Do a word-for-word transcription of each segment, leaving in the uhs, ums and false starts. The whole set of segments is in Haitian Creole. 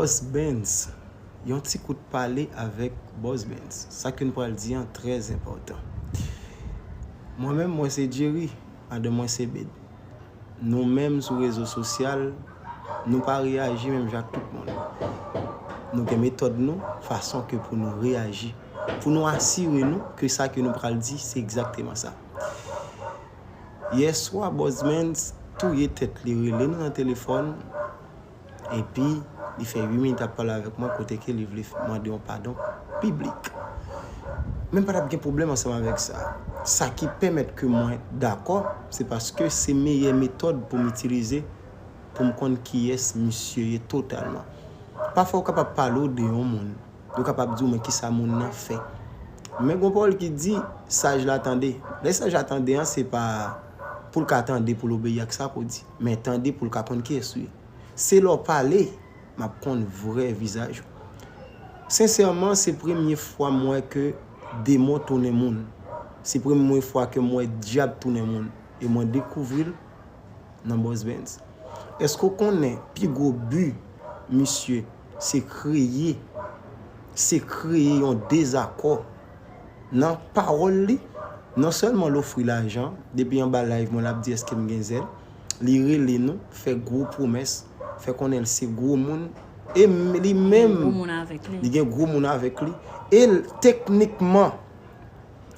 Boss Benz, yon ti kout pale avèk Boss Benz. Sa ke n pral di an trè enpòtan. Mwen menm, mwen se Jerry, madanm mwen se Bed. Nou menm sou rezo sosyal, nou pa reyaji menm jan ak tout moun. Nou gen metòd nou, fason ke pou nou reyaji. Pou nou asire nou ke sa ke nou pral di, se egzakteman sa. Yèswa, Boss Benz touye tèt li, rele nou nan telefòn, epi li fè uit minit ap pale avèk mwen kote ke li vle f- mande yon padon piblik. Men m pa t ap gen pwoblèm ansanm avèk sa. Sa ki pèmèt ke mwen dakò, se paske se meyè metòd pou m itilize pou m konn kiyès misye ye totalman. Pafwa ou kapab pale w de yon moun, yo kapab di w men kisa moun nan fè. Men gon pawòl ki di, saj la tande. Lè saj la tande an, se pa pou l ka tande pou l obeyi ak sa ke w di, men tande pou l ka konn kiyès ou ye. Se lè w pale, m ap konn vrè vizaj ou. Sensèman, se premye fwa m wè ke demon tounen moun. Se premye fwa ke m wè dyab tounen moun. E mwen dekouvri l nan Boss Benz. Èske w konnen pi gwo bi misye se kreye, se kreye yon dezakò nan pawòl li? Non sèlman l ofri lajan, depi anba live mwen l ap di èske m gen zèl, li rele nou, fè gwo pwomès, fè konnen l se gwo moun, e m- li menm, li gen gwo moun avèk li, e l- teknikman,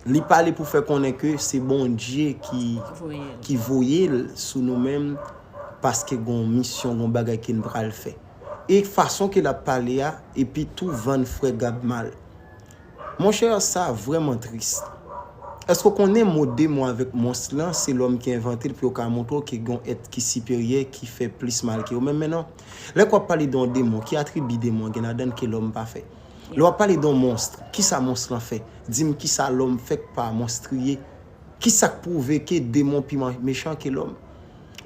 li pale pou fè konnen ke se Bondye ki, ki voye l sou nou menm, paske gon misyon, gon bagay ke n pral fè. E fason ke l ap pale a, epi tou vann frè Gab mal. Monchè, sa vrèman tris. Èske w konnen mo demon avèk mons lan, se lòm ki envante l pou yo ka montre w ke gon èt ki siperyè, ki fè plis mal ke yo menm? Men non. Lè ke w ap pale de yon demon, ki atribi demon gen ladan l ke lòm pa fè? Lè w ap pale de yon mons, kisa mons lan fè? Di m kisa lòm fè k pa monstriye? Kisa k pwouve ke demon pi ma- mechan ke lòm?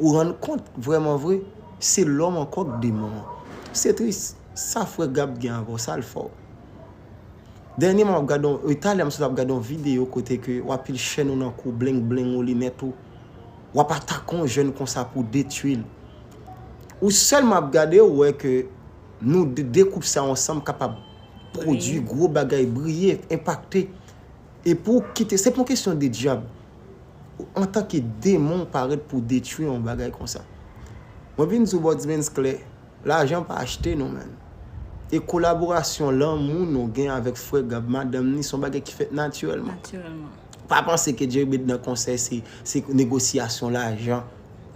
Ou rann kont, vrèman vre, se lòm ankò k demon an. Se tris. Sa frè Gab gen avè w, sa l fè w? Dènyèman, m ap gade yon, e, talè m sot ap gade yon videyo kote ke w ap pile chèn ou nan kou, bling bling ou, linèt ou. W ap atake yon jèn konsa pou detwi l. Ou sèlman ap gade, ou wè ke nou de, de koup sa ansanm kapab pwodui gwo bagay, briye, enpakte. E pou w kite, se pa yon kesyon de dyab. Antanke demon, w parèt pou detwi yon bagay konsa. Mwen vin di w, Boss Benz, klè, lajan pa achte nou, menn. E kolaborasyon, lanmou nou gen avèk frè Gab, madanm ni, se yon bagay ki fèt natirèlman. Natirèlman. Pa panse ke Jerry Bed nan konsèy se, se negosyasyon lajan.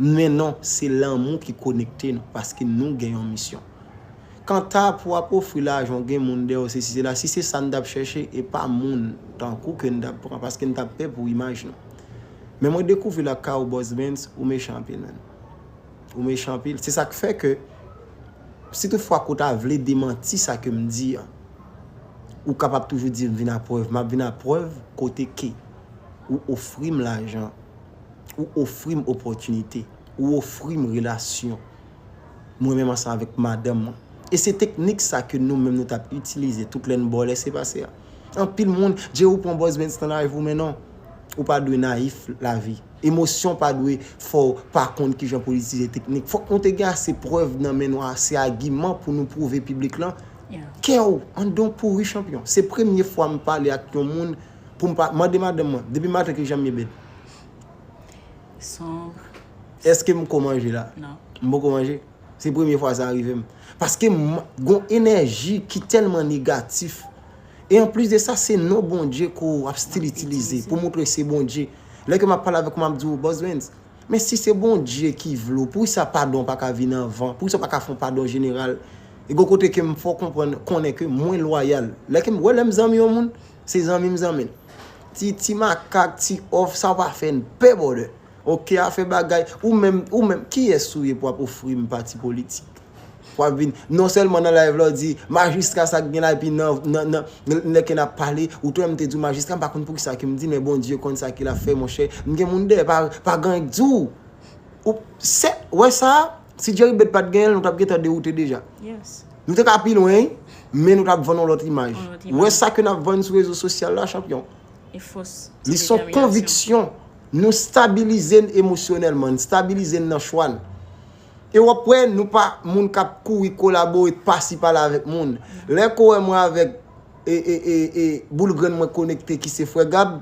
Men non, se lanmou ki konekte nou, paske nou gen yon misyon. Kanta pou w ap ofri lajan, w gen moun dèyè w, sesi, sela, si se sa n t ap chèche, e pa moun tankou ke n t ap pran, paske n t ap pè pou imaj nou. Men mwen dekouvri l ak kay ou, Boss Benz, ou mechan anpil, menn. Ou mechan anpil. Se sa k fè ke, si toutfwa ke w ta vle demanti sa ke m di an, ou kapab toujou di m vin a prèv. M ap vin a prèv kote ke ou ofri m lajan, ou ofri m opòtinite, ou ofri m relasyon. Mwen menm ansanm avèk madanm mwen. E se teknik sa ke nou menm nou t ap itilize tout lè n ba w lèsepase a. Anpil moun, Jerry, ou pran Boss Benz nan live ou, men non. Ou pa dwe nayif lavi. Emosyon pa dwe fè w pa konn kijan pou w itilize teknik. Fòk nou te gen ase prèv nan men nou, ase agiman pou nou pwouve piblik lan ke w anndan w pouri, chanpyon. Se premye fwa m pale ak yon moun pou m pa mande madanm mwen, depi maten ki jan m ye, Bed? Sonb. Èske m ko manje la? Non. M poko manje. Se premye fwa sa rive m. Paske m, gon enèji ki tèlman negatif. E anplis de sa, se non Bondye ke w ap still itilize pou montre se Bondye. Lè ke m ap pale avèk ou, m ap di w, Boss Benz, men si se Bondye ki vle w, poukisa padon pa ka vin anvan? Poukisa w pa ka fè yon padon jeneral? E gon kote ke m fè w konprann, konnen ke mwen lwayal. Lè ke m, wè, lè m zanmi yon moun, se zanmi m zanmi l. Ti, ti makak, ti òf, sa w pa fè n pè, brother. Oke, afè bagay, ou menm, ou menm, kiyès ou ye pou w ap ofri m pati politik? Pou w ap vin, non sèlman nan live la, w di, majistra sa k gen la, epi nan, nan, nan, nan, lè ke n ap pale, ou tou menm te di w, majistra, m pa konn poukisa ke m di, men Bondye konn sa ke l ap fè, monchè. M gen moun dèyè, pa, pa gen anyen k di w. Ou, se, wè sa, si Jerry Bed pa t genyen l, nou t ap gentan dewoute deja. Yes. Nou te ka pi lwen, wi, men nou t ap vann yon lòt imaj. Yon lòt imaj. Wè sa ke n ap vann sou rezo sosyal la, chanpyon. E fòs, se detèminasyon. Li se yon konviksyon. Nou stabilize n emosyonèlman, n stabilize n nan chwa n. E w ap wè, nou pa moun k ap kouri kolabore, pase pale avèk moun. Lè ke w wè mwen avèk e, e, e, e, boul grenn mwen konekte ki se frè Gab,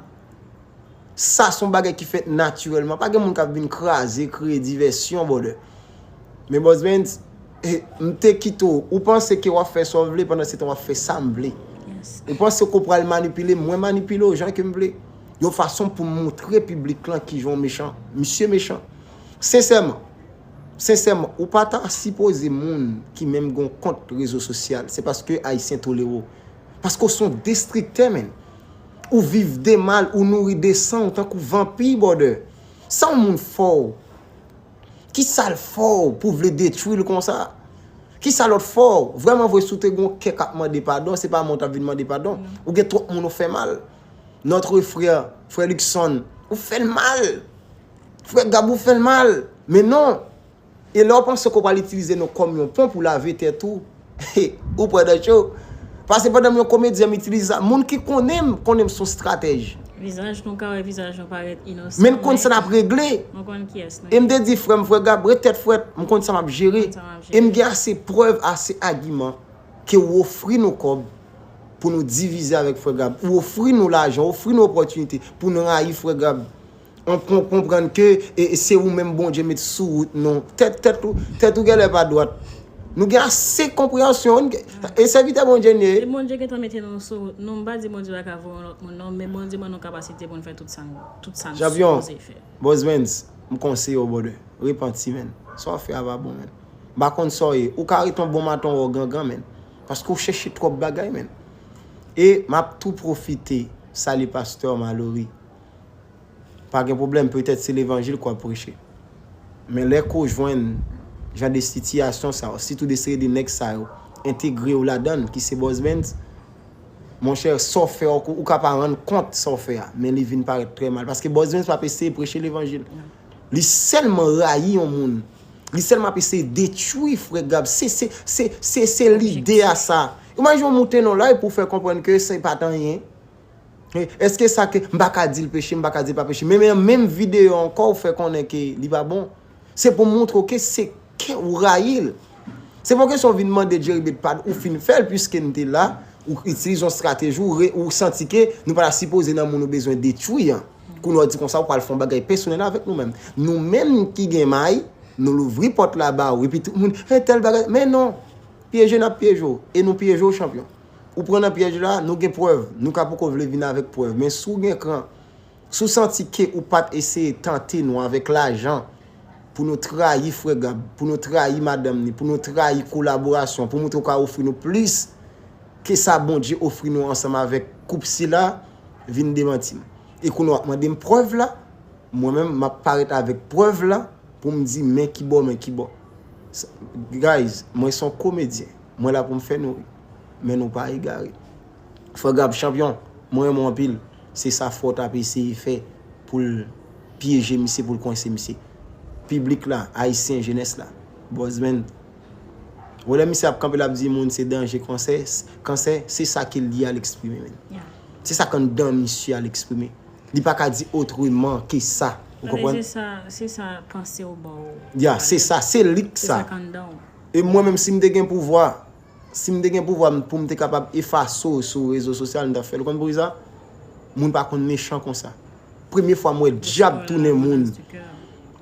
sa se yon bagay ki fèt natirèlman. Pa gen moun k ap vin kraze, kreye divèsyon, brother. Men Boss Benz, e, m te kite w. Ou panse ke w ap fè sa w vle, pandan se tan w ap fè sa m vle. Ou panse ke w pral manipile m, mwen manipile w jan ke m vle. Yon fason pou m montre piblik lan kijan w mechan. Misye mechan. Sensèman, sensèman, ou pa ta sipoze moun ki menm gon kont rezo sosyal. Se paske Ayisyen tolere w. Paske w se yon destriktè, menn. Ou viv de mal, ou nouri de san w tankou vanpi, brother. Sa yon moun fè w? Kisa l fè w pou w vle detwi l konsa? Kisa lòt fè w? Vrèman vre, si w te gon kè k ap mande padon, se pa mwen w t ap vin mande padon. Ou gen twòp moun ou fè mal. Notre frè, frè Luckson, ou fè l mal. Frè Gab, ou fè l mal. Men non. E lè w panse ke w pral itilize nou kòm yon pon pou lave tèt ou, ou pran dan cho. Paske pandan m yon komedyen, m itilize sa. Moun ki konnen m, konnen m se yon stratèj. Vizaj nou ka wè vizaj nou parèt inosan. Men n konn sa n ap regle. Nou konn kiyès nou ye. E m te di frè m, frè Gab, ret tèt frèt, m konn sa m ap jere. E m gen ase prèv, ase agiman ke w ofri nou kòb pou nou divize avèk frè Gab. Ou ofri nou lajan, ofri nou opòtinite pou nou rayi frè Gab. An pran konprann ke e, e se ou menm Bondye met sou wout nou. Tèt, tèt ou, tèt ou genlè pa dwat. Nou gen ase konpreyansyon. E sèvitè Bondye n ye. E Bondye gentan mete nou sou wout nou. M pa di Bondye pa ka voye yon lòt moun, non, men Bondye ban nou kapasite pou n fè tout sa n, tout sa n sipoze fè. Boss Benz, m konseye w, brother. Repanti, menn. Sa w ap fè a pa bon, menn. M pa konn sa w ye. Ou ka ret yon bon maten, w wè w gangan, menn. Paske w chèche twòp bagay, menn. E m ap tou pwofite salye pastè Malory. Pa gen pwoblèm, petèt se levanjil k w ap preche. Men lè ke w jwenn jan de sitiyasyon sa yo, sitou de seri de nèg sa yo, entegre w ladan l, ki se Boss Benz, monchè, sa w fè a, ou ka pa rann kont sa w fè a, men li vin parèt trè mal. Paske Boss Benz p ap eseye preche levanjil. Li sèlman rayi yon moun. Li sèlman ap eseye detwi frè Gab. Se, se, se, se, se lide a sa. Imajine w moute nan live pou w fè konprann ke se pa t anyen. E, èske sa ke m pa ka di l peche, m pa ka di l pa peche. Men, men, menm videyo ankò, ou fè konnen ke li pa bon. Se pou montre w ke se kè ou rayi l. Se pa kesyon w vin mande Jerry Bed pad, ou fin fè l, piske n te la, ou itilize yon strateji, ou, re, ou santi ke nou pa ta sipoze nan moun ou bezwen detwi an. Kounye a w di konsa, ou pral fè yon bagay pèsonèl avèk nou menm. Nou menm ki gen may, nou louvri pòt la ba ou, epi tout moun, hey, tèl bagay. Men non, pyeje n ap pyeje w, e nou pyeje w, chanpyon. Ou pran nan pyèj la, nou gen prèv. Nou ka poko vle vin avèk prèv. Men si w gen kran, si w santi ke ou pa t eseye tante nou avèk lajan pou nou trayi frè Gab, pou nou trayi madanm ni, pou nou trayi kolaborasyon, pou montre w ka ofri nou plis ke sa Bondye ofri nou ansanm avèk koup sila, vin demanti m. E kounye a w ap mande m prèv la, mwen menm, m ap parèt avèk prèv la, pou m di men ki bò, men ki bò. Sa, guys, mwen se yon komedyen. Mwen la pou m fè nou ri. Men nou pa egare. Frè Gab chanpyon, mwen renmen w anpil. Se sa frè w t ap eseye fè pou l pyeje misye, pou l kwense misye. Piblik la, ayisyen, jenès la, Boss Benz. Ou wè lè misye ap kanpe, l ap di moun se danje kansè, kansè, se sa ke li al eksprime, menn. Se sa k anndan misye al eksprime. Li pa ka di otreman ke sa. Ou konprann? Se sa, se sa panse w ba w. Ya, se sa, se li k sa. Se sa k anndan w. E mwen menm, si m te gen pouvwa, si m te gen pouvwa m, pou m te kapab efase w sou rezo sosyal, m t ap fè l. Ou konn poukisa? Moun pa konn mechan konsa. Premye fwa m wè dyab tounen moun.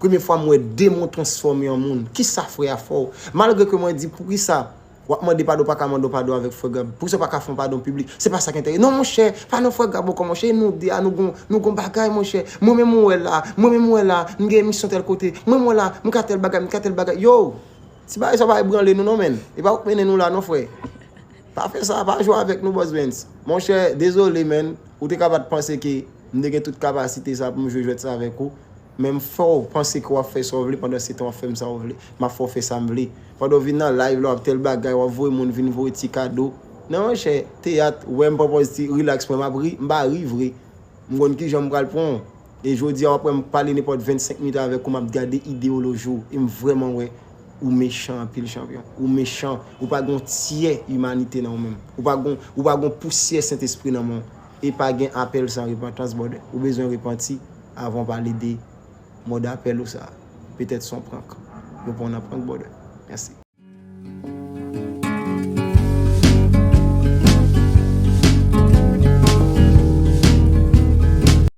Premye fwa m wè demon transfòme an moun. Kisa frè a fè w? Malgre ke mwen di, poukisa? W ap mande padon, w pa ka mande yon padon avèk frè Gab. Poukisa w pa ka fè yon padon piblik? Se pa sa k enterese. Non, monchè, pa nan frè Gab ankò, monchè. E nou de a, nou gon, nou gon bagay, monchè. Mwen menm ou wè la, mwen menm ou wè la, m gen emisyon tèl kote. Mwen menm ou wè la, m ka tèl bagay, m ka tèl bagay. Yo, ti bagay sa pa ebranle nou non, menn. E pa ou k mennen nou la non, frè. Pa fè sa, pa jwe avèk nou, Boss Benz. Monchè, dezole, menn. Ou te ka pa t panse ke m te gen tout kapasite sa pou m jwe jwèt sa avèk ou. Men m fè w panse ke w ap fè sa w vle, pandan se tan w ap fè m sa w vle. M ap fè w fè sa m vle. Pandan w vin nan live la, w ap tèl bagay, w ap voye moun vin voye ti kado. Non, monchè, teyat, ou wè m pran pòz ti relax mwen, m ap ri, m pa ri vre. M konn kijan m pral pran w. E jodi a, w ap wè m pale nenpòt vennsenk minit avèk ou, m ap gade ideyoloji w. E m vrèman wè ou mechan anpil, chanpyon. Ou mechan. Ou pa gen yon tyè imanite nan ou menm. Ou pa gen, ou pa gen yon pousyè Sentespri nan men w. E pa gen apèl san repantans, brother. Ou bezwen repanti avan w pale de mòd apèl ou sa. Petèt se yon prank. Yo pran w nan prank, brother. Mèsi.